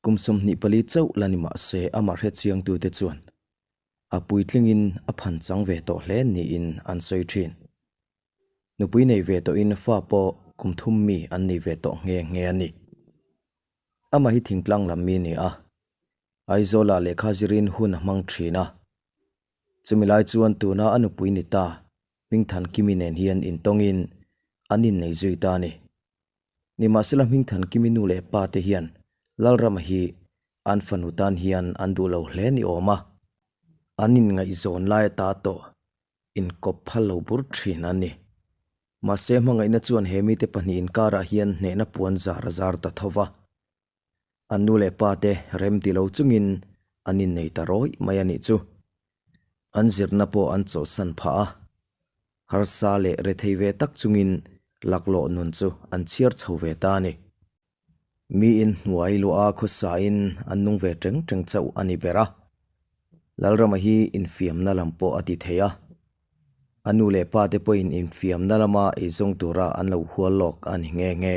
Kum 24 chauh la ni mah se amah hrechiangtute chuan a puitlingin a phan chang ve tawh hle niin an sawi thin. Nupui nei ve tawhin fa pawh kum thum mi an nei ve tawh nghe nghe a ni. Amah hi thingtlang lam mi a ni a, Aizawlah lehkha zirin hun a hmang thin a. Chumi lai chuan tuna a nupui ni ta Hmingthankimi nen hian intawngin an innei zui ta a ni. Nimahsela Hmingthankimi nu leh pa te hian Lalrama hi an fanu tan hian an duh lo hle ni awm a, an inngaihzawn lai ata tawh inkawp phal lo bur thin a ni. Mahse hmangaihna chuan he mite pahnih inkarah hian hnehna puan zar a zar ta tho va. An nu leh pa te rem ti lo chungin an innei ta rawih mai a nih chu. An zirna pawh an chawlhsan phah a, harsa leh rethei ve tak chungin laklawh nun chu an chhiar chho ve ta a ni. Miin hnuai luah a khawsain an nung ve teng teng chauh a ni ber a. Lalrama hi infiamna lam pawh a ti thei a. A nu leh pa te pawhin infiamna lama eizawng tura an lo hual lawk a ni nghe nghe.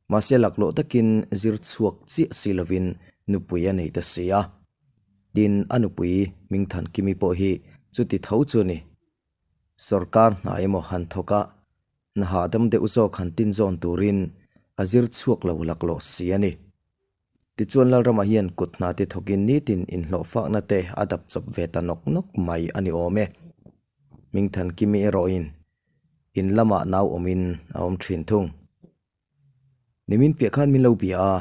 Mahse laklawh takin zir chhuak chiah si lovin nupui a nei ta si a. Tin, a nupui Hmingthankimi pawh hi chuti tho chu a ni. Sorkar hna emaw han thawk a, hna hahdam deuh zawk han tin zawn turin a zir chhuak lo laklawh si a ni. Tichuan Lalrama hian kut hna te thawkin nitin inhlawhfakna te a dap chawp ve ta nawk nawk mai a ni awm e. Hmingthankimi erawhin In lamah nau awmin a awm thin thung. Nimin piah khan min lo bia a,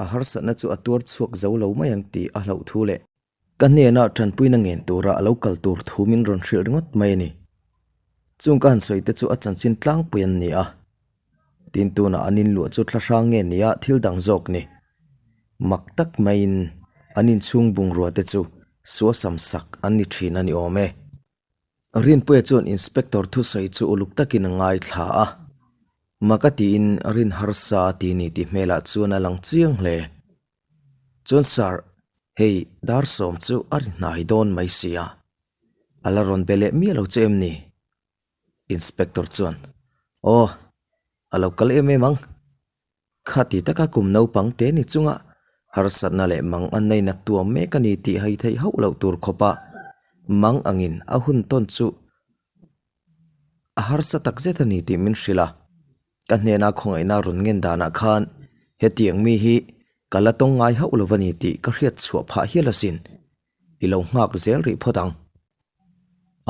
a harsatna chu a tuar chhuak zo lo mai ang tih a hlauh thu leh. Ka hnenah tanpuina ngen tura a lo kal tur thu min rawn hrilh ringawt mai a ni. Chung ka han sawi te chu a chanchin tlangpui an ni a. Tin tunah an inluah chu thla hrang nge nia thil dang zawk ni. Mak tak maiin an inchhung bungrua te chu suasam sak an ni thin a ni awm e. Rinpuia chuan Inspector thusawi chu uluk takin a ngaithla a, mak a tiin rin harsa a ti ni tih hmelah chuan a lang chiang hle. Chuan Sir, hei dar sawm chu a ri hnai dawn mai sia, a la rawn be leh miah lo che em ni? Inspector chuan, Aw, a lo kal em em ang. Khati taka kum naupang te ni chunga harsatna leh mang an nei nat tuam mek a ni tih hai theih hauh loh tur khawpa mang angin a hun tawn chu a harsa tak zet a ni tih min hrilh a. Ka hnena khawngaihna rawn ngen danah khan hetiang mi hi ka la tawng ngai hauh lo a ni tih ka hriat chhuah phah hial asin. I lo nghak zel rih phawt ang.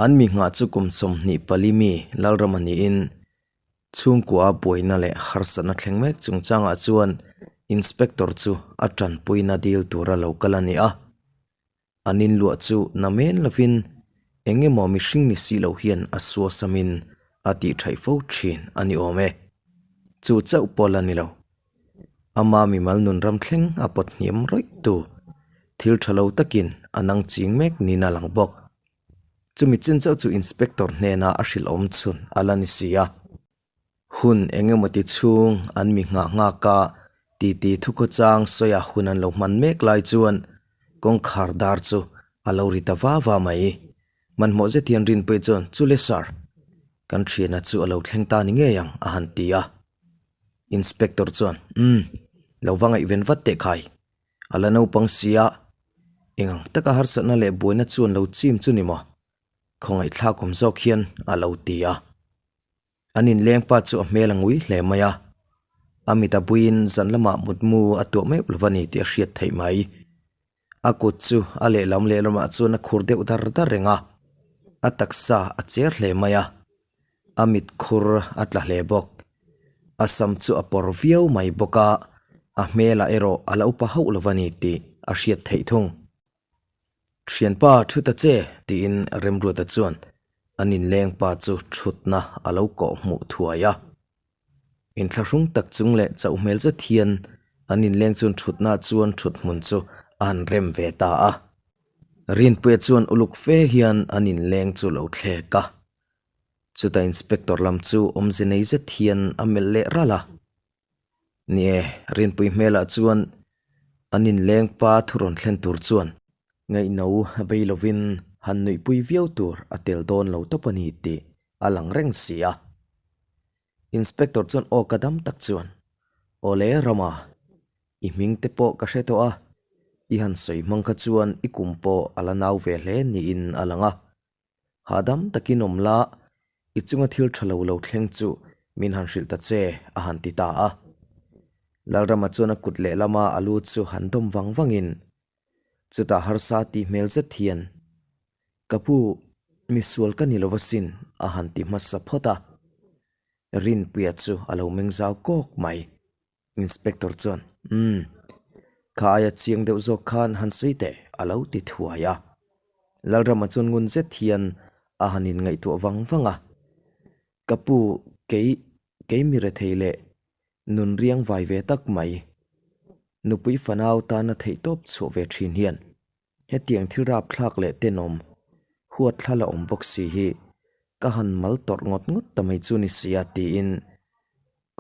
An mi nghah chu kum 24 mi Lalrama niin Chhungkua buaina leh harsatna thleng mek chungchangah chuan Inspector chu a tanpuina dil tura lo kal a ni a. An inluah chu namen lovin eng emaw mihring ni si lo hian a suasamin a tihṭhaih fo ṭhin a ni awm e. Chu chauh pawh la ni lo. Ama mimal nun ram thleng a pawt hniam rawih tu thil ṭha lo takin a nang ching mek niin a lang bawk. Chumi chin chauh chu Inspector hnena a hrilh awm chhun a la ni si a. Hun eng emaw ti chhung an mi nghah nghak a, titi thukhawchang sawi a hun an lo hman mek lai chuan kawngkhar dar chu a lo ri ta va va mai. Hmanhmawh zet hian Rinpuii chuan, Chule sir, kan thiana chu a lo thleng ta ni ngei ang a han ti a. Inspector chuan, Umm, lo va ngaihven vat teh khai. A la naupang si a, eng ang taka harsatna leh buaina chuan lo chim chu ni maw? Khawngaihthlak awm zawk hian a lo ti a. An inleng pa chu a hmel a ngui hle mai a, a mit a buiin zan lamah mutmu a tuah meuh lo va ni tih a hriat theih mai. A kut chu a lehlam lehlamah chuan a khur deuh dar dar reng a, a taksa a cher hle mai a, a mit khur a tla hle bawk. A sam chu a pawr viau mai bawk a, a hmelah erawh a la upa hauh lo va ni tih a hriat theih thung. Thianpa thu ta che tiin Remruata chuan an inleng pa chu thutna a lo kawh hmuh thuai a. Inthlahrung tak chung leh chauh hmel zet hian an inleng chuan thutna chuan thut hmun chu a han rem ve ta a. Rinpuia chuan uluk fe hian an inleng chu lo thlek a. Chutah inspector lam chu awmze nei zet hian a melh leh ralh a. Ni e, Rinpui hmelah chuan an inleng pa thu rawn thlen tur chuan ngaihno a bei lovin han nuihpui viau tur a tel dawn lo tawp a ni tih a lang reng si a. Inspector chuan aw ka dam tak chuan, Awle Rama. I hming te pawh ka hre tawh a, i han sawi hmang kha chuan i kum pawh a la nau ve hle niin a lang a. Hahdam takin awm la, i chunga thil tha lo lo thleng chu min han hrilh ta che, a han ti ta a. Lalrama chuan a kut lehlama a lu chu han dawm vang vangin, chutah harsa tih hmel zet hian, Ka pu, misual ka ni lo asin, a han ti hmasa phawt a. Rinpuia chu a lo meng zau kawk mai. Inspector chuan, Umm, kha aia chiang deuh zawk khan han sawi teh, a lo ti thuai a. Lalrama chuan ngun zet hian a han inngaihtuah vang vang a. Ka pu, kei, kei mi rethei leh nun riang vai ve tak mai, nupui fanau tana theihtawp chhuah ve thin hian Hetiang thil rapthlak leh tenawm huat thla la awm bawk si hi ka han mal tawrh ngawt ngawt ta mai chu ni sia tiin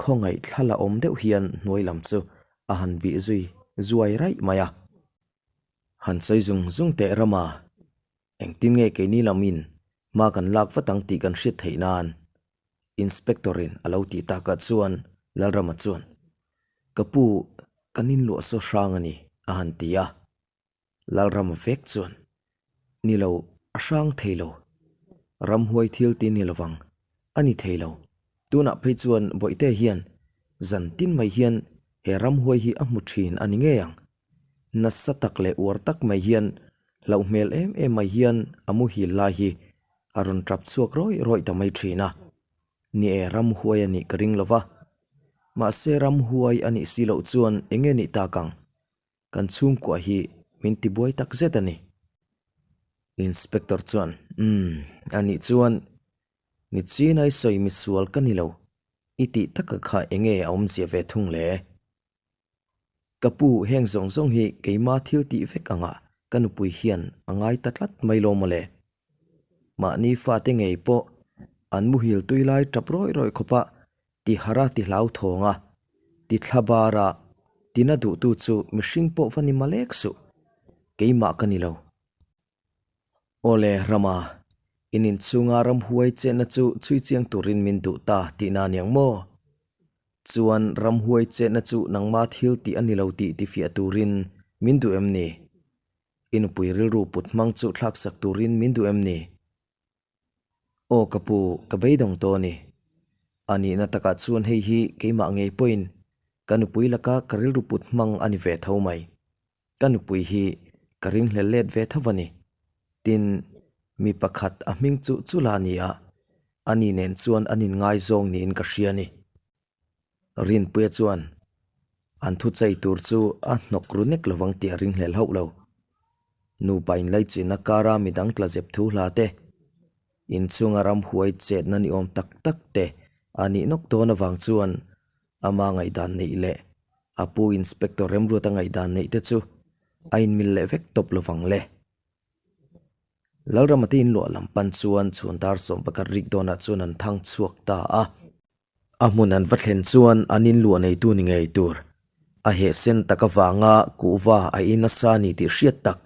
khawngaih thla la awm deuh hian hnuai lam chu a han bih zui zuai raih mai a. Han sawi zung zung teh rama engtin nge keini lamin hma kan lak vat ang tih kan hriat theih nan Inspector in a lo tih takah chuan Lalrama chuan Ka pu kan inluah saw hrang a ni a han ti a. Lalrama vek chuan, Ni lo, a hrang thei lo. Ramhuai thil ti ni lovang, a ni thei lo. Tunah phei chuan Bawihte hian zan tin mai hian he ramhuai hi a hmu thin a ni ngei ang. Nasa tak leh uar tak mai hian hlauh hmel em em mai hian a muhil lai hi a rawn tap chhuak rawih rawih ta mai thin a. Ni e, ramhuai a nih ka ring lo va. Mahse ramhuai a nih si loh chuan eng nge nih tak ang? Kan chhungkua hi min tibuai tak zet a ni. Inspector chuan, Umm, a nih chuan ni chinai sawi misual ka ni lo, i tih taka kha enge a awmzia ve thung le? Ka pu, heng zawng zawng hi keima thil tih vek angah ka nupui hian a ngai ta tlat mai lo maw le? Mahni fate ngei pawh an muhil tui lai tap rawih rawih khawpa ti harh a ti hlauthawng a, ti thla bar a, tina duhtu chu mihring pawh va ni malek suh, keimah ka ni lo. Awle Rama, in inchhunga ramhuai chenna chu chhui chiang turin min duh ta tihna aniang maw? Chuan ramhuai chenna chu nangma thil tih a ni lo tih tifiah turin min duh em ni? I nupui rilru put hmang chu thlaksak turin min duh em ni? Aw ka pu, ka beidawng tawh a ni. A nihna takah chuan hei hi keimah ngei pawhin ka nupui laka ka rilru put hmang a ni ve tho mai. Ka nupui hi ka ringhlel let ve tho a ni. Tin, mi pakhat a hming chu chula a ni a, ani nen chuan an inngaizawng niin ka hria a ni. Rinpuia chuan an thu chei tur chu a hnawk ru nek lovang tih a ringhlel hauh lo. Nupa inlaichinna kara midang tla zep thu hla te, inchhunga ramhuai chetna ni awm tak tak te a nih nawk dawn avang chuan ama ngaihdan neih leh a pu Inspector Remruata ngaihdan neih te chu a inmil leh vek tawp lovang le. Lalrama te inluah lam pan chuan chhun dar 11 rik dawnah chuan an thang chhuak ta a. A hmun an va thlen chuan an inluah neitu ni ngei tur a heh sen tak avanga kuhva a in nasa a ni tih hriat tak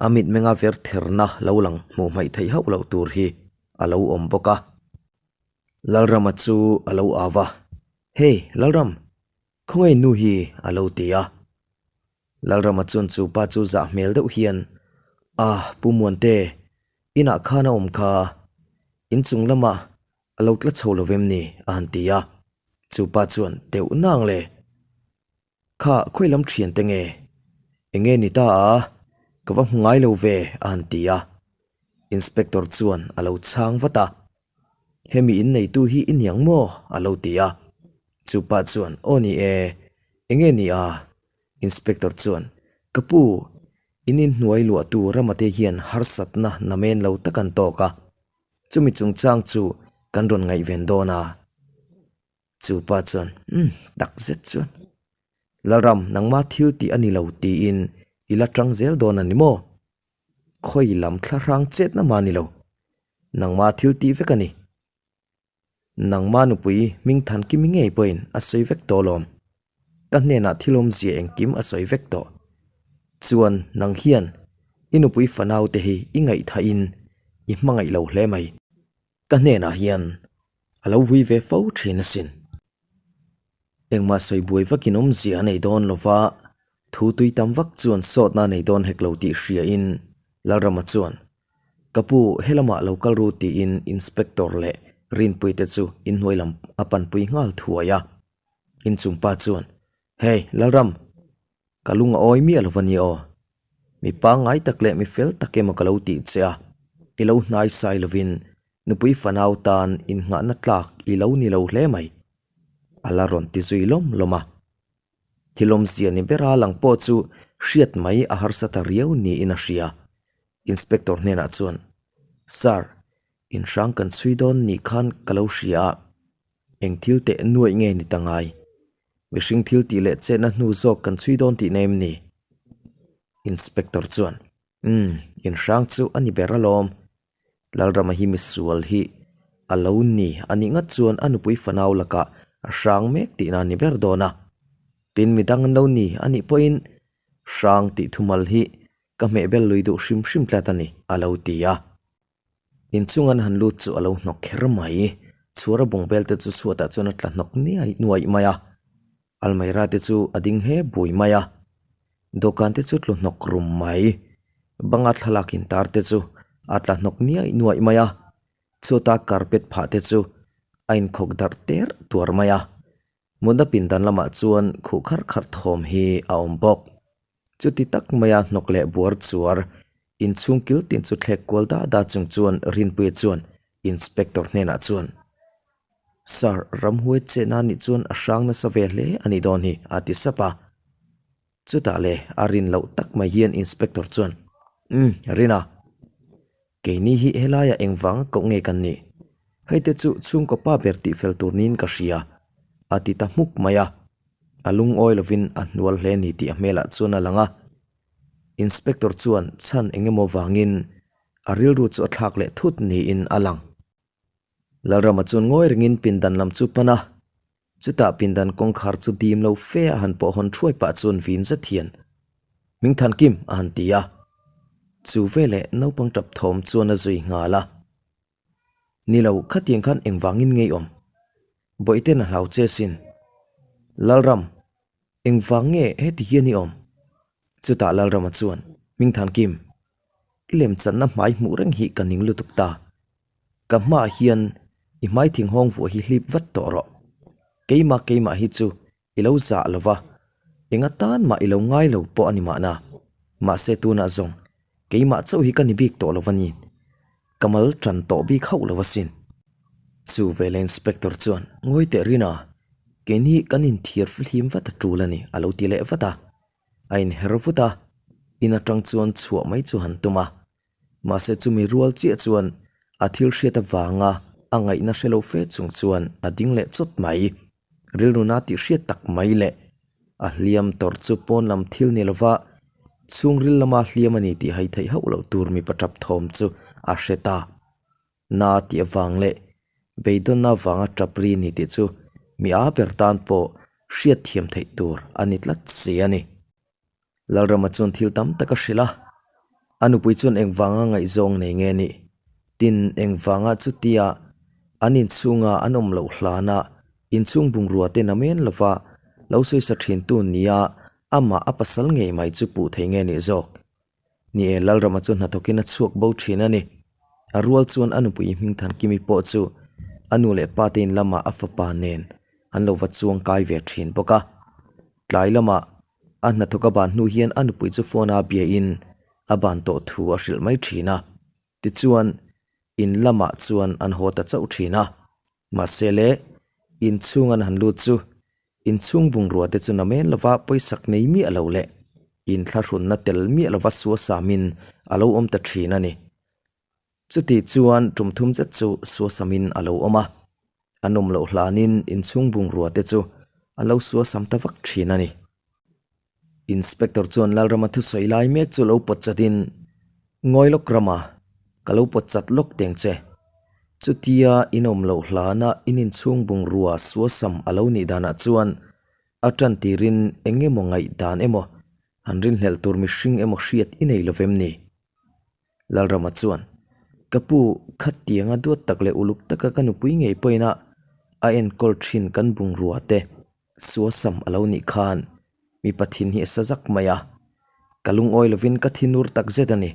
a mitmenga ver therna lo lang hmuh hmaih theih hauh loh tur hi a lo awm bawk a. Lalrama chu a lo au va, Hey, Lalram, khawngaih nu hi a lo ti a. Lalrama chuan chu pa chu zah hmel deuh hian, Ah, Pu Muante, inah khan a awm kha, inchung lamah A lo tla chho lo vem ni? a han ti a. Chu pa chuan teuh nang le. Kha khawi lam thian te nge? Enge ni ta a? Ka va hmu ngai lo ve a han ti a. Inspector chuan a lo chhang vat a. Hemi in neitu hi i niang maw? a lo ti a. Chu pa chuan aw ni e. Enge ni a? Inspector chuan ka pu, in inhnuai luahtu ramate hian harsatna namen lo tak an tawk a. Chumi chungchang chu kan rawn ngaihven dawn a. Chu pa chuan, Umm, tak zet chuan. Lalram, nangma thil tih a ni lo tiin i la tang zel dawn a ni maw? Khawi lam thlahrang chetna mah a ni lo. Nangma thil tih vek a ni. Nangma nupui hming than kimi ngei pawhin a sawi vek tawh alawm. Ka hnenah thil awmzia engkim a sawi vek tawh. Chuan nang hian i nupui fanau te hi i ngaihthahin i hmangaih lo hle mai. Ka hnenah hian a lo vui ve fo thin asin. Engmah sawi buai vakin awmzia a nei dawn lo va, thu tui tam vak chuan sawtna a nei dawn hek lo tih hriain Lalrama chuan, Ka pu, helamah lo kal ru tiin Inspector leh Rinpuite chu inhnuai lam a panpui nghal thuai a. Inchung pa chuan, Hey, Lalram! Ka lung a awi miah lo va nia aw. Mi pangngai tak leh mi fel tak emaw ka lo tih che a, i lo hnai sai lovin nupui fanau tan innghahna tlak i lo ni lo hle mai. A la rawn ti zui lawm lawm a. Thil awmzia ni bera lang pawh chu hriat mai a harsa ta riau niin a hria. Inspector hnenah chuan, Sir, inhrang kan chhui dawn ni khan ka lo hria a, eng thil teh nuaih nge ni ta ngai? Mihring thil tih leh chetna hnu zawk kan chhui dawn tihna em ni? Inspector chuan, Umm, inhrang chu a ni ber alawm. Lalrama hi misual hi a lo ni a nih ngat chuan a nupui fanau lakah a hrang mek tihna a ni ber dawn a. Tin, midang an lo ni a nih pawhin hrang tih thumal hi ka hmehbel lui duh hrim hrim tlat a ni, a lo ti a. Inchung an han lut chu a lo hnawk kher mai. Chhuara bungbel te chu chhuatah chuan a tla hnawk niai nuaih mai a. Almaira te chu a ding he bui mai a. Dawhkan te chu tlu hnawk rum mai. Banga thlalak intar te chu a tla hnawk niai nuaih mai a. Chhuata carpet phah te chu a inkhawk darh ter tuar mai a. Mutna pindan lamah chuan khuh kharh kharh thawm hi a awm bawk. Chuti tak maia hnawk leh buar chuar inchhung kil tin chu thlek kual da da chung chuan Rinpuia chuan Inspector hnenah chuan, Sir, ramhuai chetna nih chuan a hrang nasa ve hle a nih dawn hi, a ti sap a. Chutah le a rin loh tak mai hian Inspector chuan, Umm, Rina. Keini hi helaiah engvanga koh nge kan nih? Hei te chu chhungkaw pa ber tih fel tur niin ka hria, a ti ta hmuk mai a. A lungawi lovin a hnual hle ni tih a hmelah chuan a lang a. Inspector chuan chhan eng emaw vangin a rilru chu a thlak leh thut niin a lang. Lalrama chuan ngawi rengin pindan lam chu pan a. Chutah pindan kawngkhar chu dim lo fe a han pawh hawn thuai pah chuan vin zet hian, Hmingthan Kim! a han ti a. Chu veleh naupang tap thawm chuan a zui nghal a. Ni lo, khatiang khan engvangin ngei awm? Bawihten a hlau che sin. Lalram, engvang nge heti hian i awm? Chutah Lalrama chuan, Hmingthan Kim, i lemchanna hmai hmuh reng hi ka ning lutuk ta. Ka hmaah hian i hmai thinghawng vuah hi hlip vat tawh rawh. Keimah keimah hi chu i lo zah lo va, eng atan mah i lo ngai lo pawh a ni mahna. Mahse tunah zawng keimah chauh hi ka ni bik tawh lo va ni. Ka mal tan tawh bik hauh lo asin. Chu vela inspector chuan ngawi teh Rina, keini kan inthiar fihlim vat a tul a ni a lo ti leh vat a. A inher vut a, in atang chuan chhuah mai chu han tum a. Mahse chumi rual chiah chuan a thil hriat avanga a ngaihna hre lo fe chung chuan a ding leh chawt mai. Rilruna tih hriat tak mai leh a hliam tawrh chu pawn lam thil ni lova chhungril lama hliam a ni tih hai theih hauh loh tur mipa tap thawm chu a hre ta. Na tih avang leh beidawnna avanga tap ri ni tih chu mi a ber tan pawh hriat thiam theih tur a ni tlat si a ni. Lalrama chuan thil tam tak a hrilh a, a nupui chuan engvanga ngaihzawng nei nge nih? Tin, engvanga chutia an inchhunga an awm loh hlana inchhung bungrua te namen lova lo sawisa thintu nia amah a pasal ngei mai chu puh thei nge nih zawk? Ni e, Lalrama chu hnathawkin a chhuak bo thin a ni. A rual chuan a nupui Hmingthankimi pawh chu a nu leh pa te in lamah a fapa nen an lo va chuang kai ve thin bawk a. Tlai lamah a hnathawk a ban hnu hian a nupui chu phone a biain a ban tawh thu a hrilh mai thin a. Tichuan, in lamah chuan an haw ta chauh thin a. Mahse le, inchhung an han lut chu inchhung bungrua te chu namen lova pawisak nei miah lo leh inthlahrunna tel miah lova suasamin a lo awm ta thin a ni. Chuti chuan tum thum zet chu suasamin a lo awm a, a nawm loh hlanin inchhung bungrua te chu a lo suasam ta vak thin a ni. Inspector chuan Lalrama thusawi lai mek chu lo pawt chatin, Ngawi lawk Rama, ka lo pawt chat lawk teng che. Chutia in awm loh hlana in inchhung bungrua suasam a lo nih danah chuan a tan tirin eng emaw ngaihdan emaw han rinhlelh tur mihring emaw hriat i nei lovem ni? Lalrama chuan, Ka pu, khatianga duat tak leh uluk taka ka nupui ngei pawhin a a enkawl thin kan bungrua te. Suasam a lo nih khan mipa thin hi a sa zak mai a, ka lungawi lovin ka thinur tak zet a ni.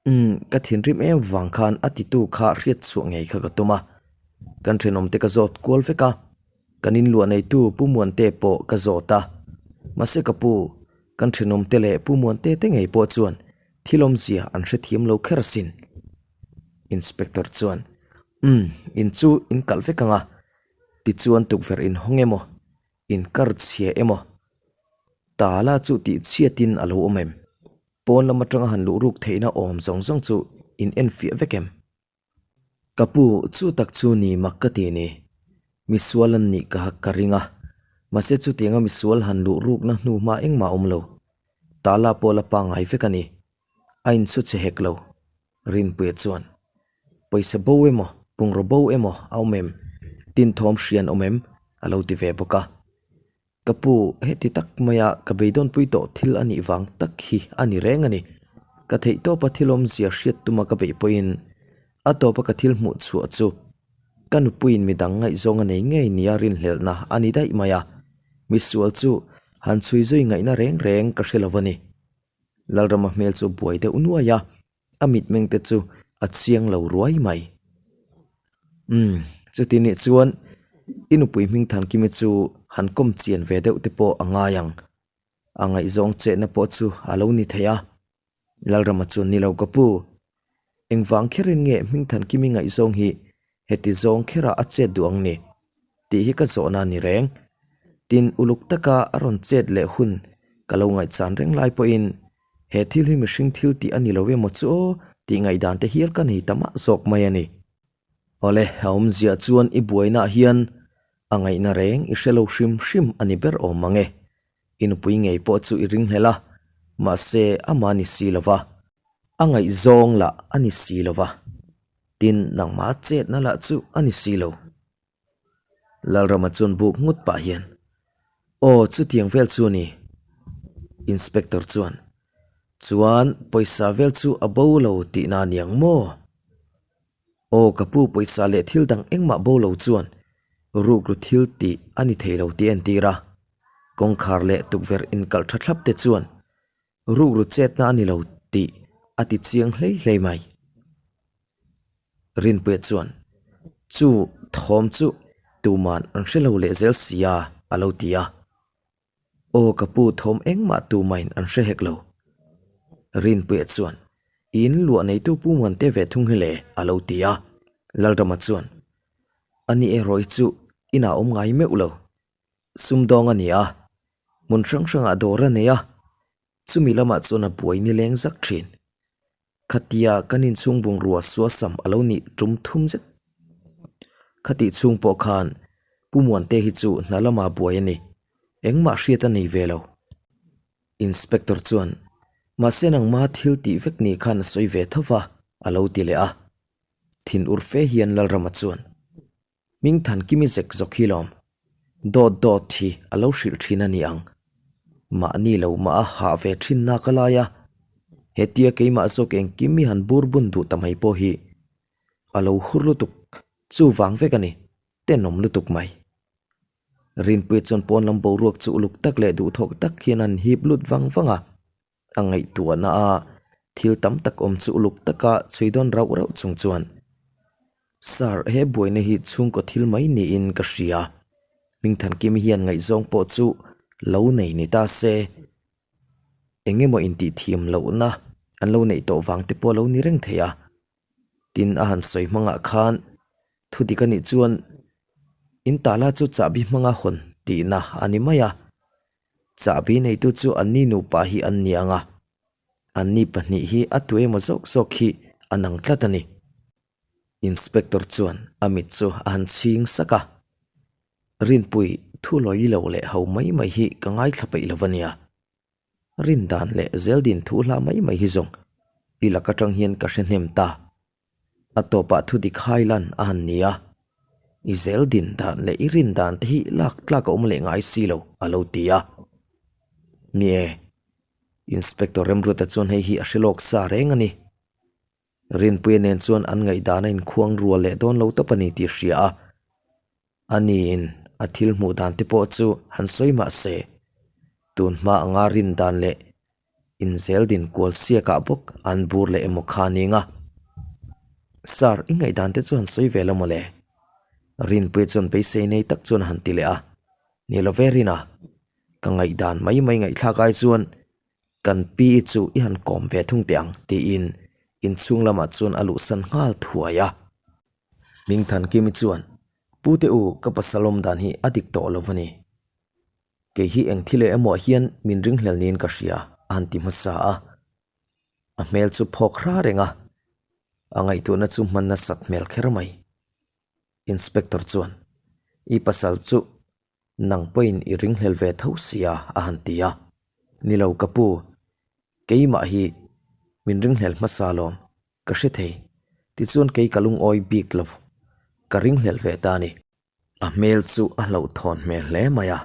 Umm, ka thinrim em vang khan a titu kha hriat chhuah ngei kha ka tum a, kan thenawmte ka zawt kual vek a, kan inluah neitu Pu Muante pawh ka zawt a, mahse ka pu, kan thenawmte leh Pu Muante te ngei pawh chuan thil awmzia an hrethiam lo kher asin. Inspector chuan, Umm, in chu in kalh vek ang a, tichuan tukverh in hawng emaw, in kar chhia emaw? Tala chu tih chhiatin a lo awm em? Pawn lam atanga han luh ruk theihna awm zawng zawng chu in enfiah vek em? Ka pu, chu tak chu ni mak ka ti ni. Misual an nih ka ka ring a, mahse chutianga misual han luh rukna hnu hma engmah a awm lo. Tala pawh la pangngai vek a ni. A inchhu che hek lo. Rinpuia chuan, Pawisa bo emaw, bungraw bo emaw a awm em? Tin thawm hria an awm em? a lo ti ve bawk a. Ka pu, heti tak maia ka beidawnpui tawh thil a nih vang tak hi a ni reng a ni. Ka theih tawpa thil awmzia hriat tuma ka beih pawhin a tawpa ka thil hmuh chhuah chu ka nupuiin midang ngaihzawng a nei ngei nia rinhlelhna a ni daih mai a, misual chu han chhui zui ngaihna reng reng ka hre lo a ni. Lalrama hmel chu buai deuh nuai a, a mitmeng te chu a chiang lo ruai mai. Umm, chuti nih chuan i nupui hming Thankimi chu han kawm chian ve deuh te pawh a ngai ang. A ngaihzawng chetna pawh chu a lo ni thei a. Lalrama chuan ni lo ka pu. Engvang kherin nge hming Thankimi ngaihzawng hi heti zawng kherah a chet duh ang ni? Tih hi ka zawhna a ni reng. Tin, uluk taka a rawn chet leh hun ka lo ngaihchan reng lai pawhin He thil hi mihring thil tih a ni lo emaw chu aw tih ngaihdan te hial ka nei ta mah zawk mai a ni. Awle, a awmzia chuan i buainaah hian a ngaihna reng i hre lo hrim hrim a ni ber awm mang e. I nupui ngei pawh chu i ringhlel a, mahse amah ni si lo va, a ngaihzawng lah a ni si lo va, tin nangmah chetna lah chu a ni si lo. Lalrama chuan buk ngut pah hian, Aw chutiang vel chu a ni. Inspector chuan, Chuan pawisa vel chu a bo lo tihna a niang maw? Aw ka pu pawisa leh thil dang engmah bo lo chuan rukru thil tih a ni thei lo tih a entir a. Kawngkhar leh tukverh inkalh tha thlap te chuan rukru chetna a ni lo tih a ti chiang hlei hlei mai. Rinpuia chuan, Chu thawm chu tuman an hre lo leh zel sia, a lo ti a. Aw ka pu thawm engmah tumain an hre hek lo. Rinpuia chuan, In luah neitu Pu Muante ve thung hi le, a lo ti a. Lalrama chuan, Ani erawh hi chu inah awm ngai meuh lo. Sumdawng a ni a, hmun hrang hrangah dawr a nei a, chumi lamah chuan a buai nileng zak thin. Khatia kan inchhung bungrua suasam a lo nih tum thum zet. Khatih chhung pawh khan Pu Muante hi chu hna lama buai a ni. Engmah hriat a nei ve lo. Inspector chuan, Mahse nangma thil tih vek ni khan a sawi ve tho va, a lo ti leh a. Thin ur fe hian Lalrama chuan, Hming Thankimi zek zawk hi lawm. Dawt dawt hi a lo hrilh thin a ni ang. Mahni lo mah a hah ve thin nak a lai a, hetia keimah zawk engkim i han bur bun duh ta mai pawh hi a lo hur lutuk chuvang vek a ni, tenawm lutuk mai. Rinpuia chuan pawn lam boruak chu uluk tak leh duhthawk tak hian an hip lut vang vang a. A ngaihtuahna a thil tam tak awm chu uluk taka chhui dawn rauh rauh chung chuan, Sir, he buaina hi chhungkaw thil mai niin ka hria. Hmingthankimi hian ngaihzawng pawh chu lo nei ni ta se. Eng emaw intihthiam lohna an lo neih tawh vang te pawh a lo ni reng thei a. Tin, a han sawi hmangah khan thu dik a nih chuan in tala chu chahbi hmanga hawn tihna a ni mai a. Chahbi neitu chu anni nupa hi an ni ang a, anni pahnih hi a tu emaw zawk zawk hi a nang tlat a ni. Inspector chuan a mit chu a han chhing sak a, Rinpui, thu lawi lo leh ho mai mai hi ka ngaithla peih lo a nia. Rindan leh Zeldin thu hla mai mai hi zawng i lak atang hian ka hre hnem ta. A tawpah thu dik hai lan a han ni a, I zel din dan leh i rin dan te hi lak tlak a awm leh ngai si lo, a lo ti a. Ni e, Inspector Remruata chuan hei hi a hre lawk sa reng a ni. Rinpuia nen chuan an ngaihdan a inkhuang rual leh dawn lo tawp a ni tih a hria a. A niin. a thil hmuh dan te pawh chu han sawi mah se, tun hma anga rin dan leh inzel din kual siakah bawk an bur leh emaw kha a ning a. Sir, i ngaihdan te chu han sawi ve la mawle? Rinpuia chuan beisei nei tak chuan a han ti leh a. Ni lo ve Rina, ka ngaihdan mai mai ngaihthlak ai chuan kan pi i chu i han kawm ve thung teh ang tiin inchhung lamah chuan a luhsan nghal thuai a. Hmingthankimi chuan, Pute u, ka pasal awm dan hi a dik tawh lo a ni. Kei hi eng thil leh emaw ah hian min ringhlel niin ka hria, a han ti hmasa a. A hmel chu phawk hra reng a, a ngaihtuahna chu hman nasat hmel kher mai. Inspector chuan, I pasal chu nang pawhin i ringhlel ve tho sia, a han ti a. Ni lo ka pu, keimah hi min ringhlel hmasa lawm, ka hre thei. Tichuan kei ka lungawi bik lo, ka ringhlel ve ta a ni. A hmel chu a hlauhthawn hmel hle mai a.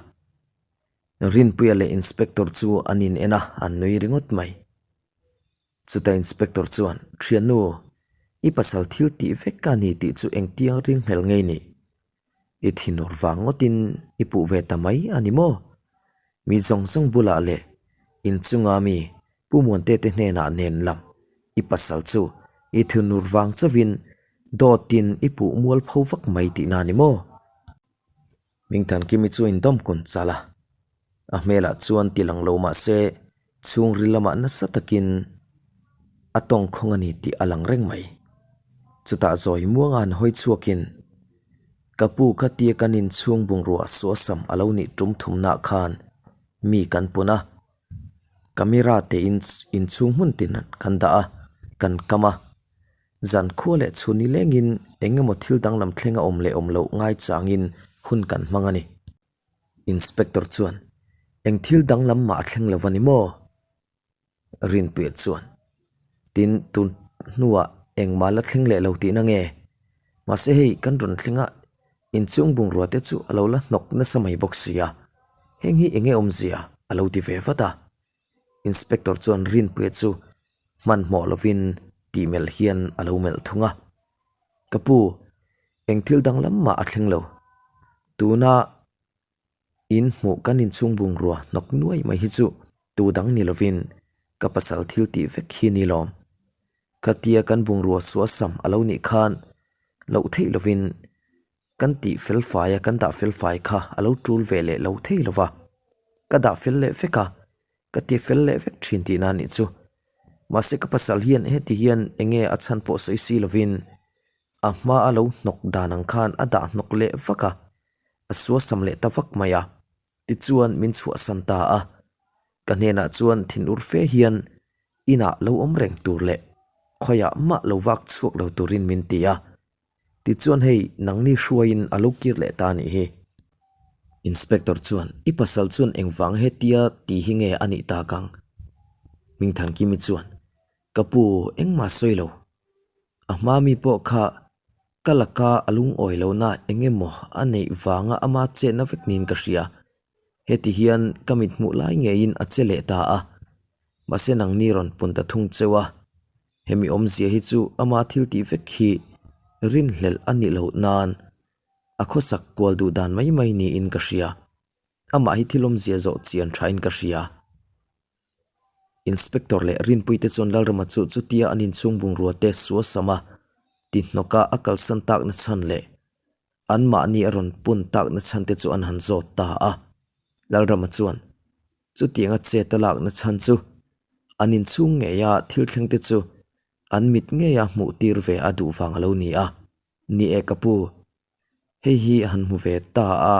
Rinpuia leh Inspector chu an in en a, an nui ringawt mai. Chutah Inspector chuan, Thiannu, i pasal thil tih vek a ni tih chu engtiang ringhlel ngei ni? I thinur vang ngawtin i puh ve ta mai a ni maw? Mi zawng zawng bulah leh inchunga mi Pu Muante te hnenah nen lam i pasal chu i thinur vang chauhin dawtin i puh mual pho vak mai tihna a ni maw? Hmingthankimi chu a indawm kun chal a, a hmelah chuan ti lang lo mah se chhungril lamah nasa takin a tawngkhawng a ni tih a lang reng mai. Chutah zawi muanga an hawi chhuakin ka pu kha tia kan inchhung bungrua suasam a lo nih tum thumnah khan mi kan pun a. Camera te in inchhung hmun tin kan dah a, kan kam a. Zan khua leh chhun ni lengin eng emaw thil danglam thleng a awm leh awm loh ngai changin hun kan hmang a ni. Inspector chuan, Eng thil danglam mah a thleng lo a ni maw? Rinpuia chuan, Tin, tun hnuah engmah la thleng leh lo tihna nge? Mahse hei kan rawn thleng a, Inchhung bungrua te chu a lo la hnawk nasa mai bawk si a, heng hi enge awmzia a lo ti ve vat a. Inspector chuan Rinpuia chu hmanhmawh lovin tih melh hian a lo melh thung a. Ka pu, eng thil danglam mah a thleng lo. Tuna in hmuh kan inchhung bungrua hnawk nuai mai hi chu tu dang ni lovin ka pasal thil tih vek hi ni lawm. Khatia kan bungrua suasam a lo nih khan loh theih lovin kan tih fel fai a kan dah fel fai kha a lo tul ve leh lo thei lo va, ka dah fel leh vek a, ka ti fel leh vek thin tihna a nih chu. Mahse ka pasal hian heti hian enge a chhan pawh sawi si lovin a hma a lo hnawk dan ang khan a dah hnawk leh vak a, a suasam leh ta vak mai a, tichuan min chhuahsan ta a. Ka hnenah chuan thinur fe hian inah lo awm reng tur leh khawiah mah lo vak chhuak lo turin min ti a, tichuan hei nangni hruaiin a lo kir leh ta a nih hi. Inspector chuan i pasal chuan engvang hetia ti hi nge a nih tak ang? Hmingthankimi chuan ka pu engmah sawi lo, a hma mi pawh kha ka laka a lungawi lohna eng emaw a neih vanga ama chetna vek niin ka hria. Heti hian ka mit hmuh lai ngeiin a che leh ta a, mahse nangni rawn pun ta thung cheu a, hemi awmzia hi chu ama thil tih vek hi rinhlelh a nih loh nan a khawsak kual duh dan mai mai niin ka hria, amah hi thil awmzia zawh chian thain ka hria. Inspector leh Rinpuite chuan Lalrama chu chutia an inchhung bungrua te suasam a ti hnawka a kalsan takna chhan leh Anmahni a rawn pun takna chhan te chu an han zawt ta a. Lalrama chuan, Chutianga chet a lakna chhan chu an inchhung ngeia thil thleng te chu an mit ngeia hmuh tir ve a duh vang a lo ni a. Ni e ka pu, hei hi a han hmu ve ta a,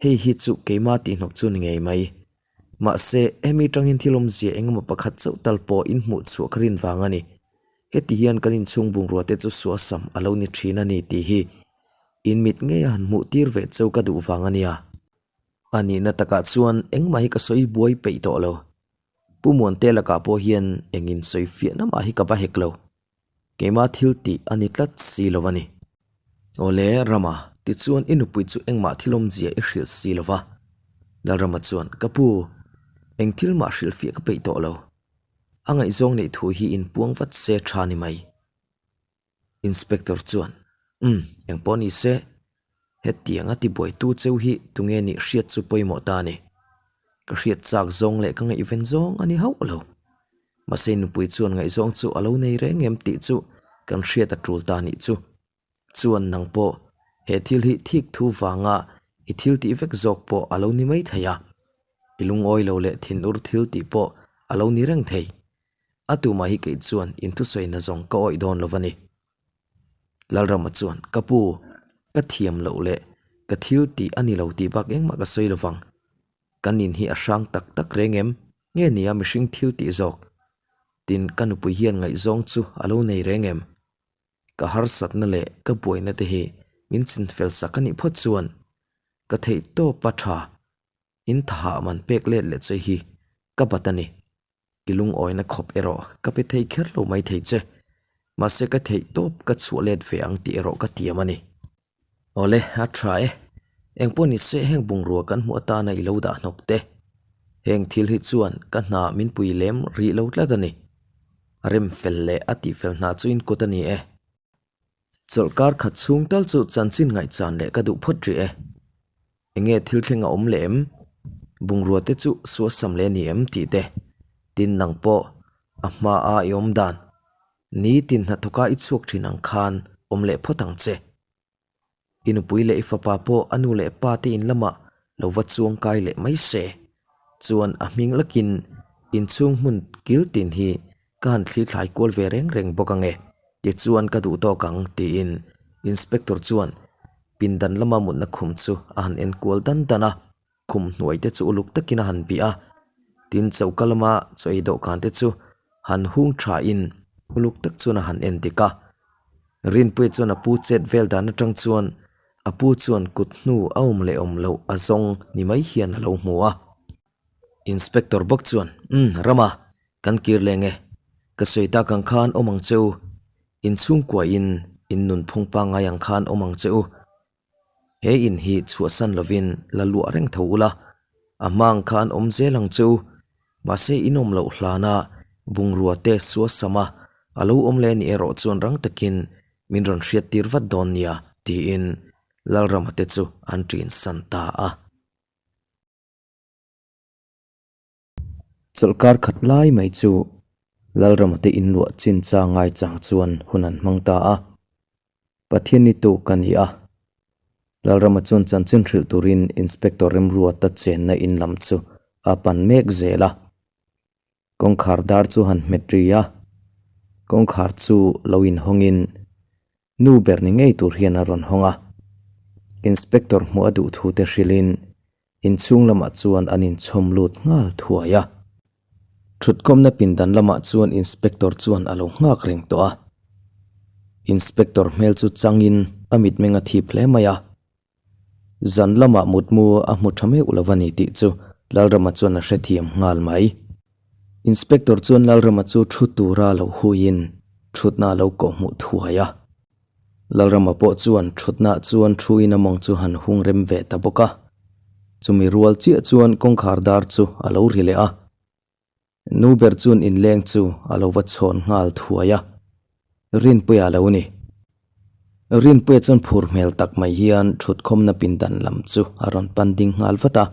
hei hi chu keimah tihhnawk chu ni ngei mai. Mahse, hemi tangin thil awmzia engemaw pakhat chauh tal pawh in hmuh chhuah ka rin vang a ni. Heti hian kan inchhung bungrua te chu suasam a lo ni thin a ni tih hi in mit ngei a han hmuh tir ve cheu ka duh vang a nia. A nihna takah chuan engmah hi ka sawi buai peih tawh lo. Pu Muante lakah pawh hian engin sawi fiahna mah hi ka va hek lo. Keimah thil tih a ni tlat si lo a ni. Awle, Rama, tichuan i nupui chu engmah thil awmzia i hrilh si lo va. Lalrama chuan, Ka pu, eng thil mah hrilhfiah ka peih tawh lo. A ngaihzawng neih thu hi inpuang vat se tha ni mai. Inspector chuan, Umm, engpawh ni se. Hetianga tibuaitu cheu hi tunge nih hriat chu pawimawh ta a ni. Ka hriat chak zawng leh ka ngaihven zawng a ni hauh lo. Mahse nupui chuan ngaihzawng chu a lo nei reng em tih chu kan hriat a tul ta nih chu. Chuan nang pawh he thil hi thik thu vanga i thil tih vek zawk pawh a lo ni mai thei a. I lungawi lo leh thinur thil tih pawh a lo ni reng thei. A tumah hi kei chuan inthusawi zawng ka awih dawn lo va ni. Lalrama chuan, Ka pu, ka thiam loh leh ka thil tih a ni lo tih bak engmah ka sawi lo vang. Kan in hi a hrang tak tak reng em? Nge nia mihring thil tih zawk? Tin, ka nupui hian ngaihzawng chu a lo nei reng em? Ka harsatna leh ka buaina te hi min chinfel sak a nih phawt chuan ka theih tawpa tha in thahah man pek let leh che hi ka bat a ni. I lungawina khawp erawh ka pe thei kher lo mai thei che. Mahse ka theih tawp ka chhuah let ve ang tih erawh ka tiam a ni. Awle, a tha e. Engpawh ni se heng bungrua kan hmuh atana i lo dah hnawk te. Heng thil hi chuan ka hna min pui lem rih lo tlat a ni. A rem fel leh a tihfel hna chu in kut a ni e. Chawlhkar khat chhung tal chu chanchin ngaihchan leh ka duh phawt rih e. Enge thil thleng a awm leh em? Bungrua te chu suasam leh a ni em tih te. Tin nang pawh a hma a i awm dan. Nitin hnathawka i chhuak thin ang khan awm leh phawt ang che. I nupui leh i fapa pawh a nu leh pa te in lamah lo va chuang kai leh mai se. Chuan a hming lakin inchhung hmun kil tin hi ka han thli thlai kual ve reng reng bawk ange, tichuan ka duh tawk ang tiin Inspector chuan pindan lama mutna khum chu a han en kual dan dan a, khum hnuai te chu uluk takin a han bih a, tin choka lama chaw ei dawhkan te chu han hung tha in uluk tak chuan a han en dik a. Rinpuia chuan a pu chet vel dan atang chuan a pu chuan kut hnu a awm leh awm loh a zawng ni mai hian a lo hmu a. Inspector bawk chuan, Umm, Rama, kan kir leng e. Ka sawi tak ang khan awm ang che u. In chhungkuain in nunphung pangngai ang khan awm ang che u. He in hi chhuahsan lovin la luah reng tho ula, a hma ang khan awm zel ang che u. Mahse in awm loh hlana bungrua te suasama a lo awm leh nih erawh chuan rang takin min rawn hriattir vat dawn nia, tiin Lalrama te chu an ṭinsan ta a. Chawlhkar khat lai mai chu Lalrama te inluah chin cha ngai chang chuan hun an hmang ta a. Pathian ni tuk a ni a. Lalrama chuan chanchin hrilh turin Inspector Remruata chenna in lam chu a pan mek zel a. Kawngkhar dar chu han hmet ri a, kawngkhar chu lo inhawngin Nu ber ni ngei tur hian a rawn hawng a, Inspector hmuh a duh thu te hrilhin inchhung lamah chuan an inchhawm lut nghal thuai a. Thutkhawmna pindan lamah chuan Inspector chuan a lo nghak reng tawh a. Inspector hmel chu changin a mitmeng a thip hle mai a. Zan lamah mutmu a hmu tha meuh lo a ni tih chu Lalrama chuan a hrethiam nghal mai. Inspector chuan Lalrama chu thu tura lo huiin thutna a lo kawhhmuh thuai a. Lalrama pawh chuan thutna chuan thuin a mawng chu han hung rem ve ta bawk a. Chumi rual chiah chuan kawngkhar dar chu a lo ri leh a. Nu ber chuan inleng chu a lo va chhawn nghal thuai a, Rinpuia a lo ni. Rinpuia chuan phur hmel tak mai hian thutkhawmna pindan lam chu a rawn pan ding nghal vat a.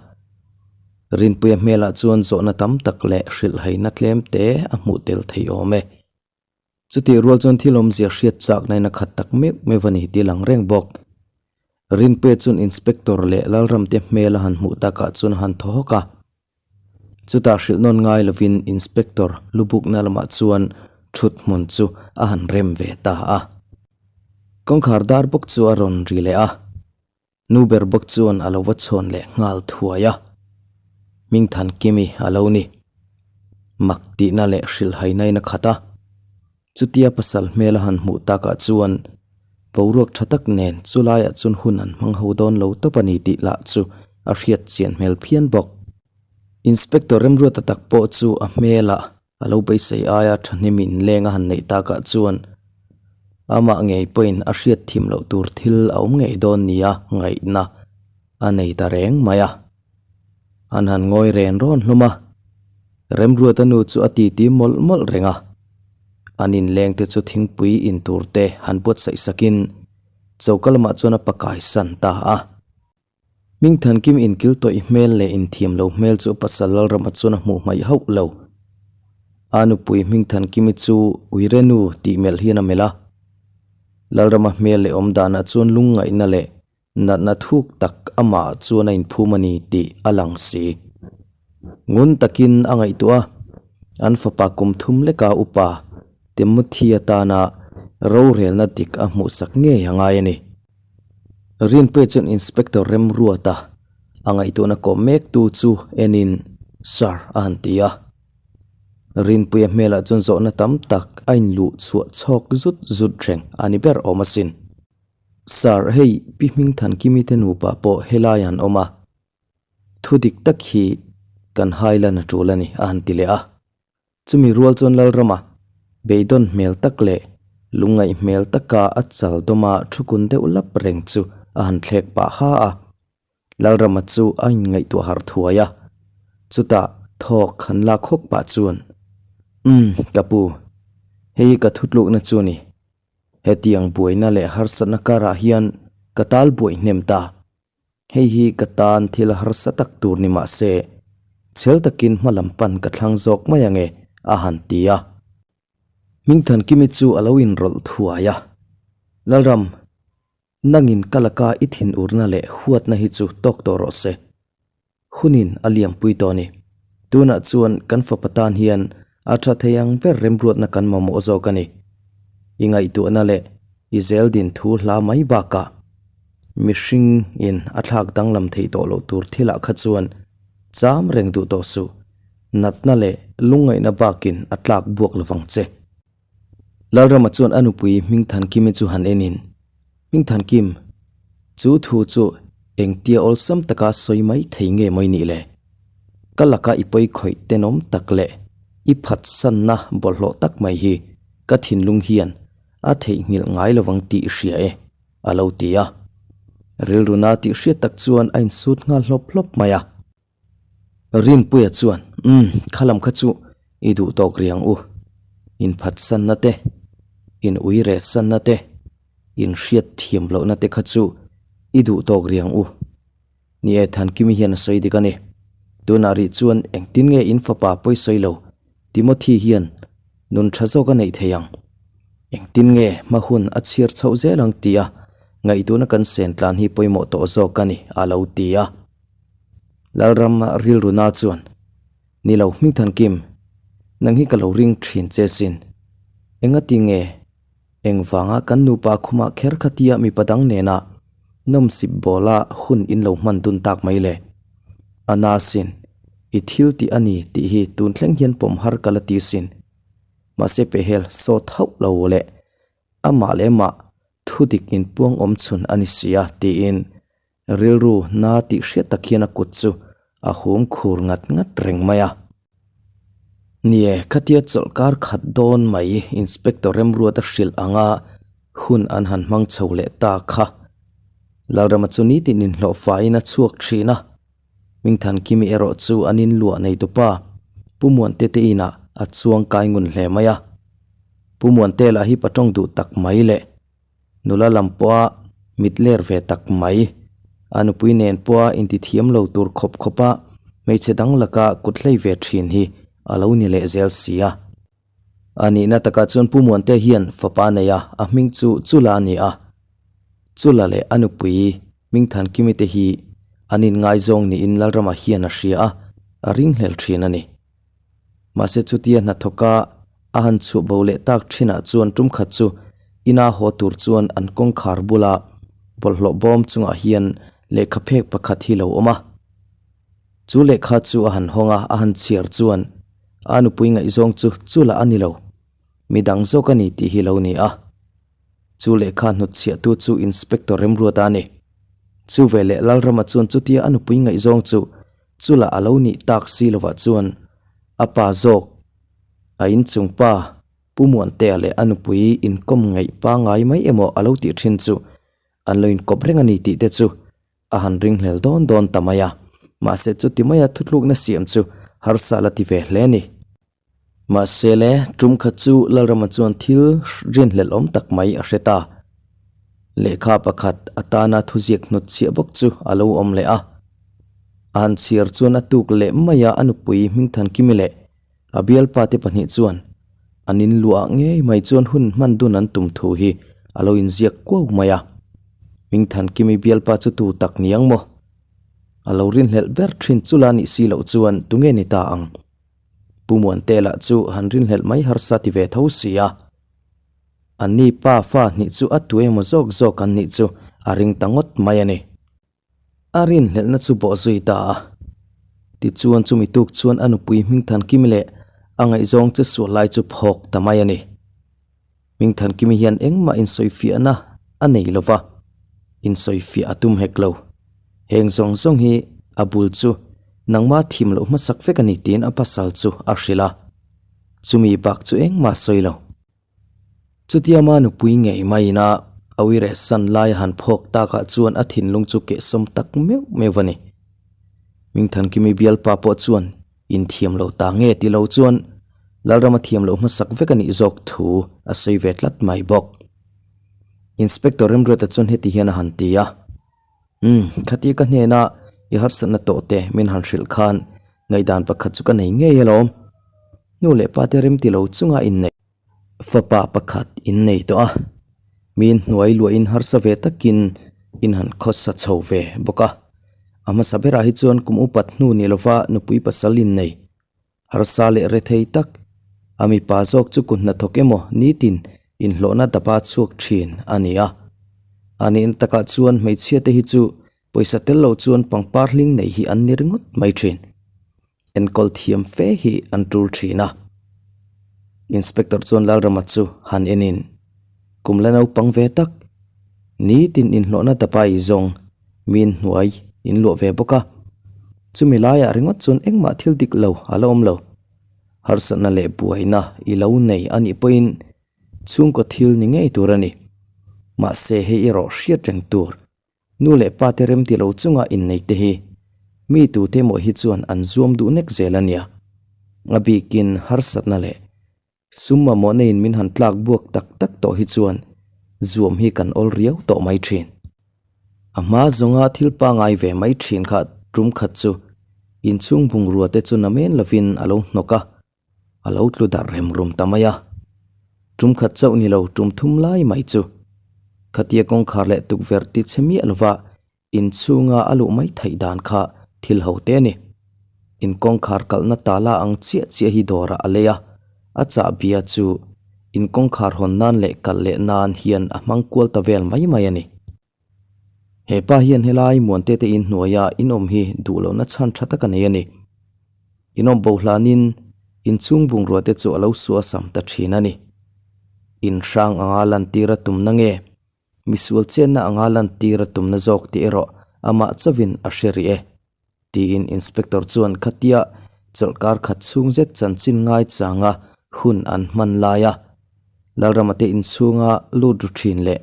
Rinpuia hmelah chuan zawhna tam tak leh hrilhhaina tlem te a hmuh tel thei awm e. Chutih rual chuan thil awmzia hriat chakna in a khat tak meuh meuh a ni tih a lang reng bawk. Rinpuia chuan Inspector leh Lalramte hmel a han hmuh takah chuan a han thaw hawk a. Chutah hrilh nawn ngai lovin Inspector lubukna lamah chuan thut hmun chu a han rem ve ta a. Kawngkhar dar bawk chu a rawn ri leh a. Nu ber bawk chuan a lo va chhawn leh nghal thuai a, Hmingthankimi a lo ni. Mak tihna leh hrilhhaina in a khat a, chutia pasal hmel a han hmuh takah chuan boruak tha tak nen chulaiah chuan hun an hmang ho dawn lo tawp a ni tih lah chu a hriat chian hmel phian bawk. Inspector Remruata tak pawh chu a hmelah A lo beisei aia thahnem inleng a han neih takah chuan amah ngei pawhin a hriat thim loh tur thil a awm ngei dawn nia ngaihna a nei ta reng mai a. An han ngawi ren rawn hlawm a, Remruata nu chu a titi mawlh mawlh reng a. An inleng te chu thingpui in tur te han buatsaih sakin. Choka lamah chuan a pakai san ta a. Hmingthankim inkil tawih hmel leh inthiam lo hmel chu pasal Lalrama chuan a hmuh hmaih hauh lo. A nupui Hmingthankimi chu Uirenu tih melh hian a melh a. Lalrama hmel leh awm danah chuan lungngaihna leh natna thuk tak amah chuan a inphum a ni tih a lang si. Ngun takin a ngaihtuah a, an fapa kum thum leka upa Timothy atana rorelna dik a hmuhsak ngei a ngai a ni. Rinpuia chuan Inspector Remruata a ngaihtuahna kawm mek tu chu enin Sir a han ti a. Rinpuia hmelah chuan zawhna tam tak a inluh chhuah chhawk zut zut reng a ni ber awm asin. Sir, hei Pi Hmingthankimi te nupa pawh helai an awm a, thu dik tak hi kan hailan a tul a ni a han ti leh a. Chumi rual chuan Lalrama beidawn hmel tak leh lungngaih hmel taka a chal dawma thu kun deuh lap reng chu a han thlek pah ha a. Lalrama chu a inngaihtuah harh thuai a, chutah thawk han lak hawk pah chuan, Umm, ka pu, hei hi ka thutlukna chu a ni. Hetiang buaina leh harsatna karah hian ka tal buai hnem ta. Hei hi ka tan thil harsa tak tur ni mah se, chhel takin hma lam pan ka thlang zawk mai ange, a han ti a. Hmingthankimi chu a lo inrawlh thuai a, Lalram, nangin ka laka i thinurna leh huatna hi chu tawk tawh rawh se. Hunin a liampui tawh a ni. Tunah chuan kan fapa tan hian a tha thei ang ber remruatna kan mamawh zawk a ni. I ngaihtuahna leh i zeldin thu hla mai bakah mihring in a thlak danglam theih tawh loh tur thilah kha chuan cham reng duh tawh suh. Natna leh lungngaihna bakin a tlak buak lovang che. Lalrama chuan a nupui Hmingthankimi chu han enin, Hmingthankim, chu thu chu engtia awlsam taka sawi mai thei nge maw i nih le? Ka laka i pawi khawih tenawm tak leh i phatsanna bawlhhlawh tak mai hi ka thinlung hian a theihnghilh ngai lovang tih i hria e, a lo ti a. Rilruna tih hriat tak chuan a insut nghal hlawp hlawp mai a. Rinpuia chuan, Umm, khalam kha chu i duh tawk riang u. In phatsanna te, in ui reh sanna te, in hriat thiam lohna te kha chu i duh tawk riang u. Ni e, Thankimi hian a sawi dik a ni. Tunah rih chuan engtin nge in fapa pawisawi lo Timothy hian nun tha zawk a neih thei ang? Engtin nge hma hun a chhiar chhoh zel ang tia ngaihtuahna kan sen tlan hi pawimawh tawh zawk a ni, a lo ti a. Lalram rilruna chuan, Ni lo Hmingthankim, nang hi ka lo ring thin che sin. Engati nge engvanga kan nupa khumah kher khatia mipa dang nena nawmsip bawla hun in lo hman dun tak mai le? A na sin, i thil tih a ni tih hi tun thleng hian pawm har ka la ti sin. Mahse pehhel sawt hauh lo leh amah leh mah thudik inpuang awm chhun a ni sia tiin Rilru na tih hriat tak hian a kut chu a hum khur ngat ngat reng mai a. Nie, khatia chawlhkar khat dawn mai Inspector Remruata hrilh anga hun an han hmang chho leh ta kha. Lalrama chu nitin inhlawh faiin a chhuak thin a. Hmingthankimi erawh chu an inluah neitupa Pu Muante te inah a chuang kai ngun hle mai a. Pu Muante lah hi patawng duh tak mai leh Nula lam pawha mit ler ve tak mai. A nupui nen pawha intithiam lo tur khawp khawpa hmeichhe dang laka kut hlei ve thin hi a lo ni leh zel si a. A nihna takah chuan Pu Muante hian fapa a nei a, a hming chu Chula a ni a. Chula leh a nupui Hmingthankimi te hi an inngaizawng niin Lalrama hian a hria a, a ringhlel thin a ni. Mahse chutia hnathawka a han chhuah bo leh tak thinah chuan tum khat chu ina haw tur chuan an kawngkhar bula bawlhhlawh bawm chungah hian lehkha phek pakhat hi lo awm a. Chu lehkha chu a han hawng a, a han chhiar chuan a nupui ngaihzawng chu chula a ni lo, midang zawk a ni tih hi lo ni a. Chu lehkha hnutchhiahtu chu Inspector Remruata a ni. Chu veleh Lalrama chuan chutia a nupui ngaihzawng chu Chula a lo nih tak si lovah chuan a pa zawk, a inchung pa Pu Muantea leh a nupui inkawm ngaih pangngai mai emaw a lo tih thin chu an lo inkawp reng a ni tih te chu a han ringhlel dawn dawn ta mai a. Mahse chuti maia thutlukna siam chu harsa la ti ve hle a ni. Mahse le, tum khat chu Lalrama chuan thil rinhlelh awm tak mai a hre ta. Lehkha pakhat atana thuziak hnutchhiah bawk chu a lo awm leh a. A han chhiar chuan a tuk leh mai a, a nupui Hmingthankimi leh a bialpa te pahnih chuan an inluah ngei mai chuan hun hman dun an tum thu hi a lo inziak kuau mai a. Hmingthankimi bialpa chu tu tak ni ang maw? A lo rinhlelh ber thin chu la nih si loh chuan tunge ni ta ang? Pu Muante lah chu han rinhlelh mai harsa ti ve tho si a. Anni pa fa hnih chu a tu emaw zawk zawk an nih chu a ring ta ngawt mai a ni. A rinhlelhna chu bawh zui ta a. Tichuan chumi tuk chuan a nupui Hmingthankimi leh a ngaihzawng che sual lai chu phawk ta mai a ni. Hmingthankimi hian engmah insawifiahna a nei lo va, insawifiah a tum hek lo. Heng zawng zawng hi a bul chu nangma thim loh hmasak vek a ni tiin a pasal chu a hrilh a. Chumi bak chu engmah sawi lo. Chutiama nupui ngei maiin a awire san lai a han phawk takah chuan a thinlung chu kehsawm tak meuh meuh a ni. Hmingthankimi bialpa pawh chuan inthiam lo ta nge ti lo chuan Lalrama thiam loh hmasak vek a nih zawk thu a sawi ve tlat mai bawk. Inspector Remruata chuan heti hian a han ti a, Umm, khatia ka hnena i harsatna tawh te min han hrilh khan ngaihdan pakhat chu ka nei ngei alawm. Nu leh pa te remti lo chunga inneih. Fapa pakhat in nei tawh a, miin hnuai luahin harsa ve takin in han khawsa chho ve bawk a. A hmasa berah hi chuan kum upat hnu ni lova nupui pasal in nei harsa leh rethei tak, a mipa zawk chu kut hnathawk emaw nitin inhlawhna dapa chhuak thin a ni a. A nihna takah chuan hmeichhia te hi chu Pawisa tel lo chuan pangpar hling nei hi an ni ringawt mai thin. Enkawl thiam fe hi an tul thin a. Inspector chuan Lalrama chu han enin, Kum la naupang ve tak, nitin inhlawhna dapa i zawng, miin hnuai in luah ve bawk a. Chumi laiah ringawt chuan engmah thil dik lo a la awm lo. Harsatna leh buaina i lo nei a nih pawhin chhungkaw thil ni ngei tur a ni. Mahse hei erawh hriat reng tur. Nu leh pa te remti lo chunga innei te hi mi tute emaw hi chuan an zuam duh nek zel a nia. A bikin harsatna leh sum mamawhna in min han tlak buak tak tak tawh hi chuan zuam hi kan awl riau tawh mai thin. A hma zawnga thil pangai ve mai thin kha tum khat chu inchhung bungrua te chu namen lovin a lo hnawk a. A lo tlu darh rem rum ta mai a, tum khat chauh ni lo tum thum lai mai chu khatia kawngkhar leh tukverh ti chhe miah lova inchhunga a luh mai theih dan kha thil ho te a ni. In kawngkhar kalhna tala ang chiah chiah hi dawrah a lei a, a chahbia chu in kawngkhar hawn nan leh kalh leh nan hian a hmang kual ta vel mai mai a ni. He pa hian helai Muante te in hnuaia in awm hi duh lohna chhan tha tak a nei a ni. In awm bo hlanin inchhung bungrua te chu a lo suasam ta thin a ni. In hrang anga lantir a tumna nge misual chenna anga lantir a tumna zawk tih erawh amah chauhin a hre rih e. Tiin Inspector chuan khatia chawlhkar khat chhung zet chanchin ngaichanga hun an hman lai a, Lalrama te inchhunga lut ru thin leh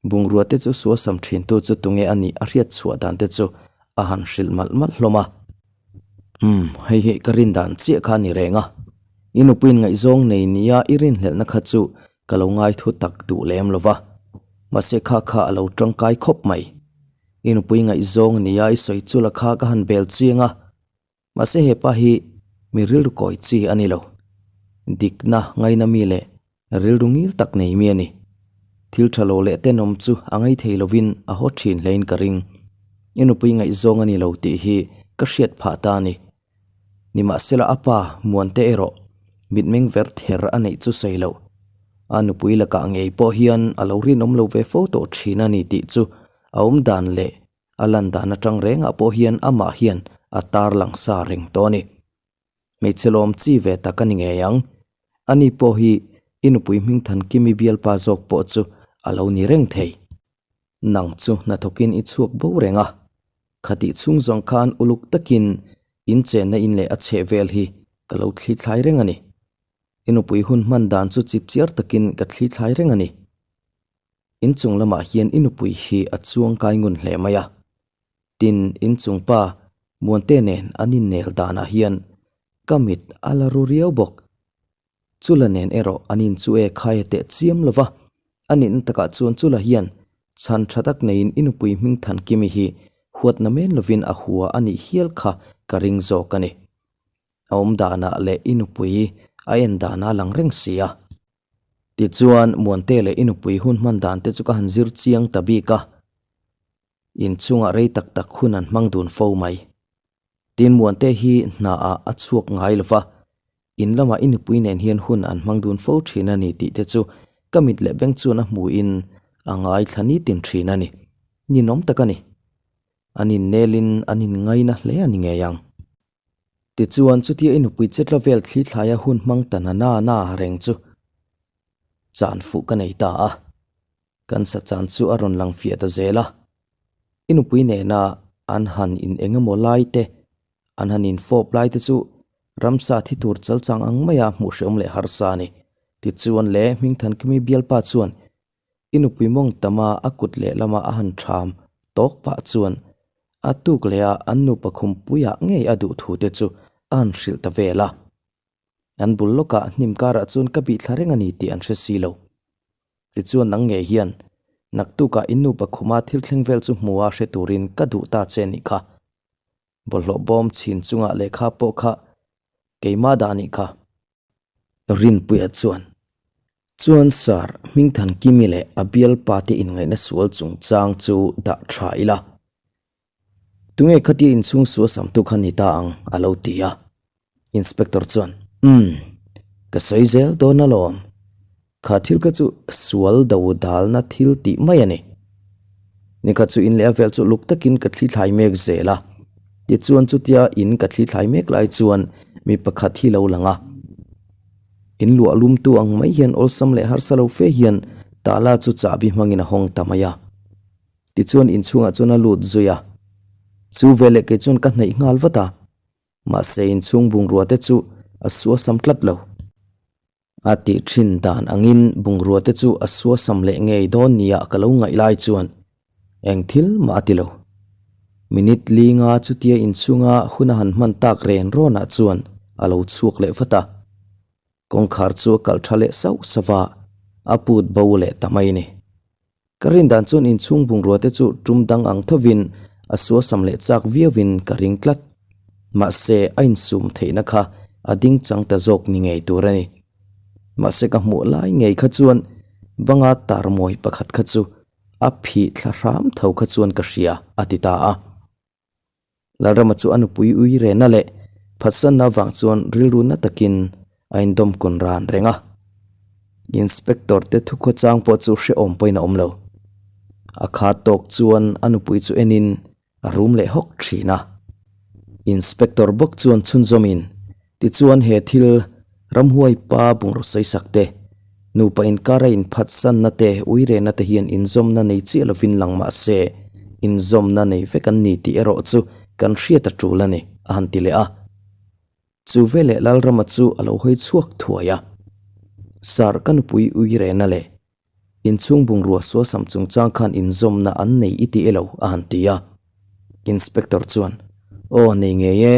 bungrua te chu suasam thintu chu tunge a nih a hriat chhuah dan te chu a han hrilh malh malh hlawm a. Umm, hei hi ka rin dan chiah kha a ni reng a, i nupuiin ngaihzawng nei nia i rinhlelhna kha chu ka lo ngaithu tak duh lem lo va, mahse kha kha a lo tangkai khawp mai. I nupui ngaihzawng nia i sawi chu la kha ka han bel chiang a, mahse hepa hi mi rilru kawi chi a ni lo. Dikna ngaina mi leh rilru ngil tak nei mi a ni. Thil tha lo leh tenawm chu a ngai thei lovin a haw thin hlein ka ring. I nupui ngaihzawng a ni lo tih hi ka hriat phah ta a ni. Nimahsela a pa Muante erawh mitmeng ver ther a neih chu sawi loh. A nupui lakah ngei pawh hian a lo rinawm lo ve fo tawh thin a ni tih chu a awm dan leh a lan dan atang rengah pawh hian amah hian a tarlang sa reng tawh a ni. Hmeichhe lawm chi ve tak a ni ngei ang. Ani pawh hi i nupui Hmingthankimi bialpa zawk pawh chu a lo ni reng thei. Nang chu hnathawkin i chhuak bo reng a, Khatih chhung zawng khan uluk takin in chenna in leh a chheh vel hi ka lo thli thlai reng a ni. I nupui hun hman dan chu chip chiar takin ka thli thlai reng a ni. In chung lamah hian i nupui hi a chuang kai ngun hle mai a. Tin, in chung pa Muante nen an innel danah hian ka mit a la ru riau bawk. Chula nen erawh an in chu e khai a teh chiam lo va, a nihna takah chuan Chula hian. Chhan tha tak neiin i nupui hming Thankimi hi huatna men lovin a hua a nih hial kha ka ring zawk a ni. A awm danah leh i nupui a en danah a lang reng si a. Tichuan, Muante leh i nupui hun hman dan te chu ka han zir chiang ta bik a. Inchungah rei tak tak hun an hmang dun fo mai. Tin, Muante hi hnaah a chhuak ngai lo va, in lamah i nupui nen hian hun an hmang dun fo thin a ni tih te chu ka mit leh beng chuan a hmuhin a ngaithla nitin thin a ni. Ninawm tak a ni. An innelin an inngaina hle a ni ngei ang. Tichuan, chutia i nupui chetla vel thli thlaia hun hmang ta na na na reng chu chan fuh ka nei ta a. Kan sa chan chu a rawn lang fiah ta zel a. I nupui nena an han in eng emaw lai te, an han in fawp lai te chu ramsa thi tur chal chang ang maia hmuh hreawm leh harsa a ni. Tichuan le Hmingthankimi bialpa chuan i nupui mawng tama a kut lehlama a han ṭham tawk pah chuan a tuk leh a an nupa khumpuiah ngei a duh thu te chu a han hrilh ta vel a. An bul lawkah hnim karah chuan ka bih thla reng a ni tih an hre si lo. Tichuan nang ngei hian naktukah in nupa khuma thil thleng vel chu hmu a hre turin ka duh ta che nih kha. Bawlhhlawh bawm chhin chungah lehkha pawh kha keimah dah nih kha. Rinpuia chuan, Chuan Sir, Hmingthankimi leh a bialpa te inngaihna sual chungchang chu dah tha ila. Tunge khatia inchhung sual samtu kha ni ta ang? a lo ti a. Inspector chuan, Umm, ka sawi zel dawn alawm. Kha thil kha chu sual do dalna thil tih mai a ni. Nikhat chu in leh a vel chu luk takin ka thli thlai mek zel a. Tichuan chutia in ka thli thlai mek lai chuan mi pakhat hi lo lang a. In luah lumtu ang mai hian awlsam leh harsa lo fe hian tala chu chahbi hmangin a hawng ta mai a. Tichuan inchhungah chuan a lut zui a. Chu veleh kei chuan ka hnaih nghal vat a. Mahse inchhung bungrua te chu a suasam tlat lo. A tih thin dan angin bungrua te chu a suasam leh ngei dawn nia ka lo ngaih lai chuan eng thil mah a ti lo. Minute linga chutia inchhunga hun a han hman tak ren rawnah chuan a lo chhuak leh vat a. Kawngkhar chu a kalh tha leh sauh sauh a, a put bo leh ta mai ni. Ka rin dan chuan inchhung bungrua te chu tum dang ang thovin a suasam leh chak viauin ka ring tlat. Mahse, a insum theihna kha a ding chang ta zawk ni ngei tur a ni. Mahse ka hmuh lai ngei kha chuan banga tarmawi pakhat kha chu a phih thla hram tho kha chuan ka hria, a ti ta a. Lalrama chu a nupui ui rena leh phatsanna avang chuan rilru na takin a indawm kun ran reng a. Inspector te thukhaw chang pawh chu hrehawm pawhin a awm lo. A khat tawk chuan a nupui chu enin a rum leh hawk thin a. Inspector bawk chuan chhunzawmin Tichuan he thil ramhuai pa bungraw sawisak te, nupa inkara inphatsanna te, uirehna te hian inzawmna nei chiah lovin lang mah se, inzawmna nei vek an ni tih erawh chu kan hriat a tul a ni, a han ti leh a. Chu veleh Lalrama chu a lo hawi chhuak thuai a. Sir, ka nupui uirehna leh Inchhung bungrua suasam chungchang khan inzawmna an nei i ti elo? a han ti a. Inspector chuan, Aw, nei ngei e.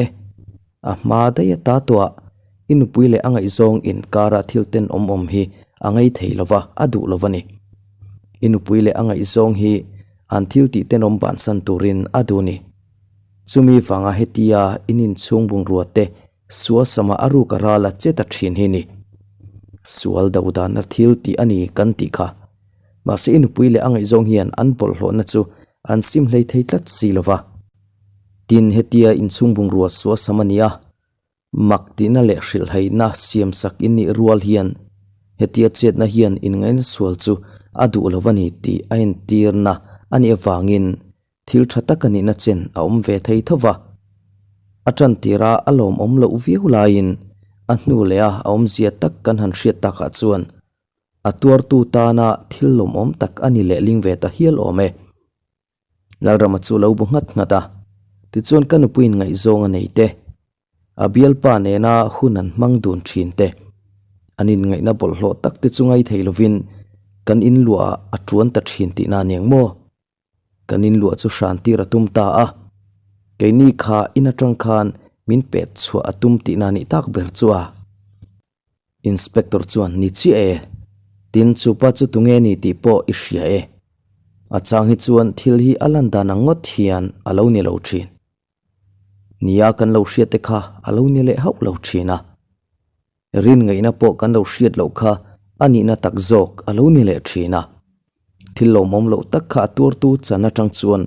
A hma daih ata tawhah i nupui leh a ngaihzawng inkara thil tenawm awm hi a ngei thei lo va, a duh lo va ni. I nupui leh a ngaihzawng hi an thil tih tenawm bansan turin a duh ni. Chumi vanga hetia in inchhung bungrua te Suasama a ruk a ral a che ta thin hi ni. Sual do danna thil tih a ni kan tih kha. Mahse i nupui leh a ngaihzawng hian an bawlhhlawhna chu an sim hlei thei tlat si lo va. Tin, hetia inchhung bungrua suasam a ni a, mak tihna leh hrilhhaihna siamsak in nih rual hian hetia chetna hian inngaihna sual chu a duh lo a ni tih a entirna a nih avangin Thil tha tak a nihna chen a awm ve thei tho va. A tan tira a lawmawm loh viau laiin a hnu leh a awmzia tak kan han hriat takah chuan a tuartu tana thil lawmawm tak a ni lehling ve ta hial awm e. Lalrama chu lo bu nghat nghat a, tichuan ka nupuiin ngaihzawng a nei te, a bialpa nena hun an hmang dun thin te, an inngaihna bawlhhlawh tak te chu ngai thei lovin kan inluahah a tuan ta thin tihna a niang maw? Kan inluah chu hran tir a tum ta a, keini kha in atang khan min pet chhuah a tum tihna nih tak ber chu a. Inspector chuan, Ni chiah e, tin chupa chu tunge ni tih pawh i hria e. A chang hi chuan thil hi a lan dan ang ngawt hian a lo ni lo thin. Nia kan lo hriat te kha a lo ni leh hauh lo thin a. Rin ngaihna pawh kan lo hriat loh kha a nihna tak zawk a lo ni leh thin a. Thil lawmawm loh tak kha a tuartu chan atang chuan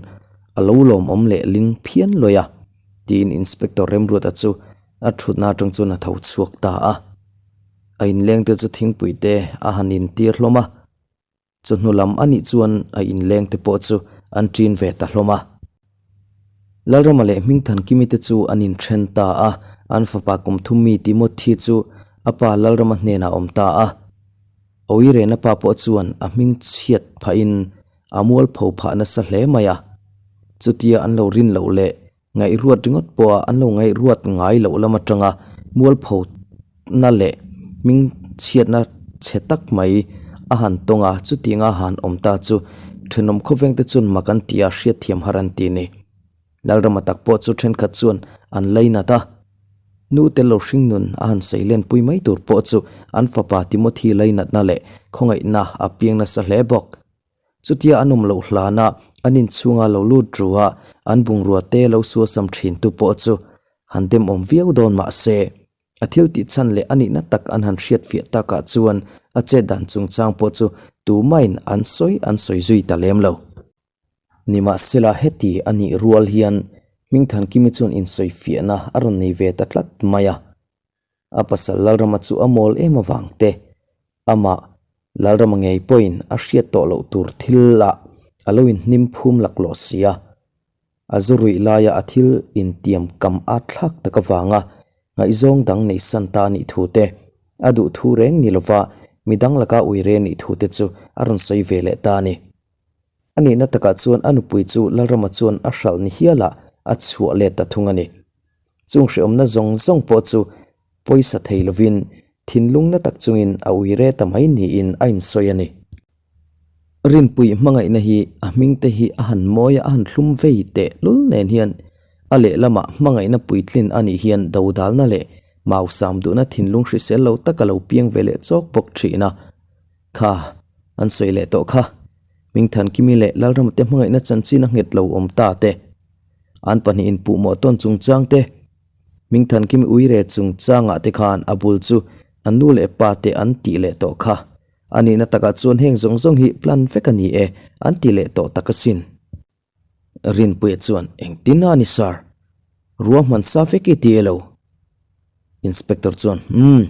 a lo lawmawm leh ling phian lawi a, tiin Inspector Remruata chu a thutna atang chuan a tho chhuak ta a. A inleng te chu thingpui te a han intir hlawm a. Chawhnu lam a nih chuan a inleng te pawh chu an ṭin ve ta hlawm a. Lalrama leh Hmingthankimi te chu an inṭhen ta a, an fapa kum thum mi Timothy chu a pa Lalrama hnenah a awm ta a. Awirena pa pawh chuan a hming chhiat phahin a mualpho phah nasa hle mai a. Chutia an lo rin loh leh Ngaihruat ringawt pawha an lo ngaihruat ngai loh lam atanga mualphona leh hmingchhiatna chhe tak mai a han tawng a, chutianga han awm ta chu thenawm khawvengte chuan mak an ti a, hriatthiam har an ti a ni. Lalrama tak pawh chu thenkhat chuan an lainat a, nu tel lo hringnun a han sawi lenpui mai tur pawh chu an fapa Timothy lainatna leh khawngaihna a piang nasa hle bawk. Chutia an awm loh hlana an inchhunga lo lut ru a, an bungrua te lo suasam thin tu pawh chu han demawm viau dawn mah se, a thil tih chhan leh a nihna tak an han hriatfiah takah chuan a chet dan chungchang pawh chu tumahin an sawi an sawi zui ta lem lo. Nimahsela heti a nih rual hian Hmingthankimi chuan insawifiahna a rawn nei ve ta tlat mai a. A pasal Lalrama chu a mawl em avang te, amah Lalrama ngei pawhin a hriat tawh loh tur thil ah a lo inhnim phum laklawh si a. A zu ruih laia a thil intiam kam at thlak tak avanga ngaihzawng dang nei san ta a nih thu te, a duh thu reng ni lova midang laka uire a nih thu te chu a rawn sawi ve leh ta a ni. A nihna takah chuan a nupui chu Lalrama chuan a hralh ni hialah a chhuah let ta thung a ni. Chung hrehawmna zawng zawng pawh chu pawisa thei lovin thinlung na tak chungin a ui re ta mai niin a insawi a ni. Rinpui hmangaihna hi a hmingte hi a han mawi a, a han thlum vei teh lul nen hian a lehlamah hmangaihna puitlin a nih hian dodalna leh mausam duhna thinlung hrisel lo tak a lo piang ve leh chawk bawk thin a. Kha, an sawi leh tawh kha. Hmingthankimi leh Lalramate hmangaihna chanchin a nghet lo awm ta te. An pahnihin puhmawh tawn chungchang te, Hmingthankimi uire chungchangah te khan a bul chu an nu leh pa te an tih leh tawh kha. A nihna takah chuan heng zawng zawng hi plan vek a ni e an ti leh tawh tak asin. Rinpuia chuan engtin a ni sir? Ruahman sa vek i ti elo? Inspector chuan umm,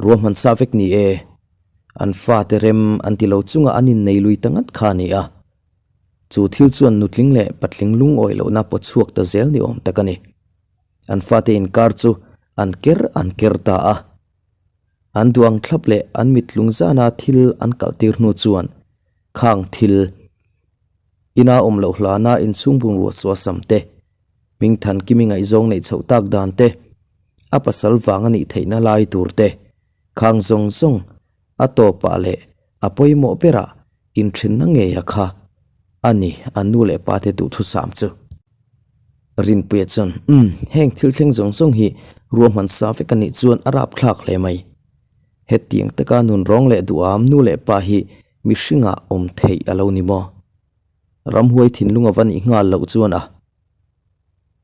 ruahman sa vek ni e. An fate rem an ti lo chunga an innei lui ta ngat kha a ni a. Chu thil chuan nutling leh patling lungawi lohna paw chhuak ta zel ni awm tak a ni. An fate inkar chu an ker an ker ta a. An duang thlap leh an mittlung zana thil an kalhtir hnu chuan khang thil ina awm loh hlana inchhung bungrua suasam te, Hmingthankimi ngaihzawng neih chhoh tak dan te, a pasal vang a nih theihna lai tur te, khang zawng zawng a tawpah leh a pawimawh berah Inthenna ngei a kha a ni an nu leh pa te duhthusam chu. Rinpuia chuan, Umm, heng thil thleng zawng zawng hi ruahman sa vek a nih chuan a rapthlak hle mai. Hetiang taka nun rawng leh duham nu leh pa hi mihringah awm theih a lo ni maw? Ramhuai thinlung a va nih nghal loh chuan a.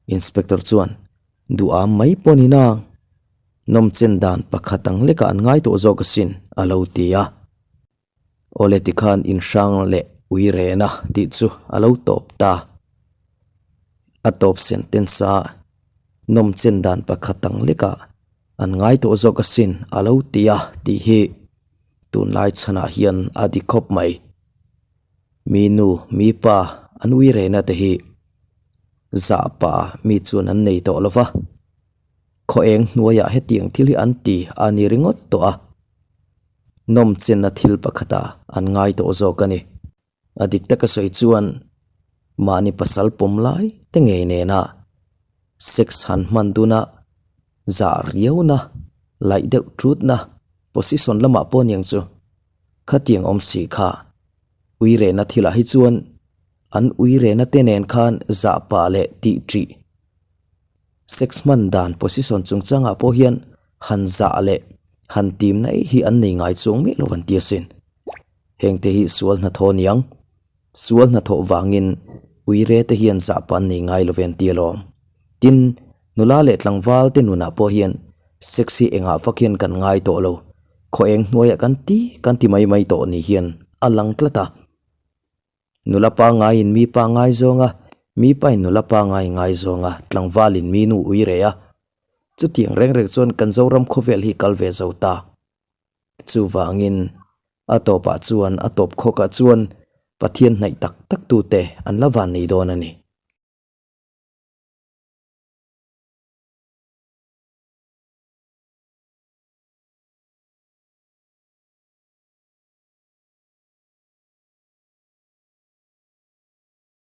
Inspector chuan, Duham mai pawh ni nang. Nawmchen dan pakhat ang lekah an ngai tawh zawk asin, a lo ti a. Awle tikhan inhrang leh ui rena tih chu a lo tawp ta. A tawp sentence a nawmchen dan pakhat ang lekah an ngai tawh zawk asin a lo ti a tih hi tunlai chhanah hian a dik khawp mai. Mi nu, mi pa an ui rena te hi zah pah mi chuan an nei tawh lo va, khaw eng hnuaiah hetiang thil hi an ti a ni ringawt tawh a. Nawmchenna thil pakhata an ngai tawh zawk a ni. A dik taka sawi chuan mahni pasal pawm lai te ngei nena sex han hman duna zah riauna, laih deuh trutna position lamah pawh aniang chu khatiang awm si kha uirehna thilah hi chuan an uirehna te nen khan zah pah leh tih ṭih sex hman dan position chungchangah pawh hian Han zah leh han tim na hi an nei ngai chuang miah lo an ti asin. Hengte hi sual hnathawh niang. Sual hnathawh vangin uire te hian zahpa an nei ngai lo ve an ti alawm. Tin, nula leh tlangval te nunah pawh hian sex hi engah vak hian kan ngai tawh lo, khaw eng hnuaiah kan ti kan ti mai mai tawh ni hian a lang tlat a. Nula pangaiin mi pa ngaizawng a, mi pain nula pangai ngaizawng a, tlangvalin mi nu uire a. Chutiang reng reng chuan kan Zoram khawvel hi kal ve zo ta. Chuvangin, a tawpah chuan a tawp khawkah chuan Pathian hnaih tak tak tute an la van nei dawn a ni.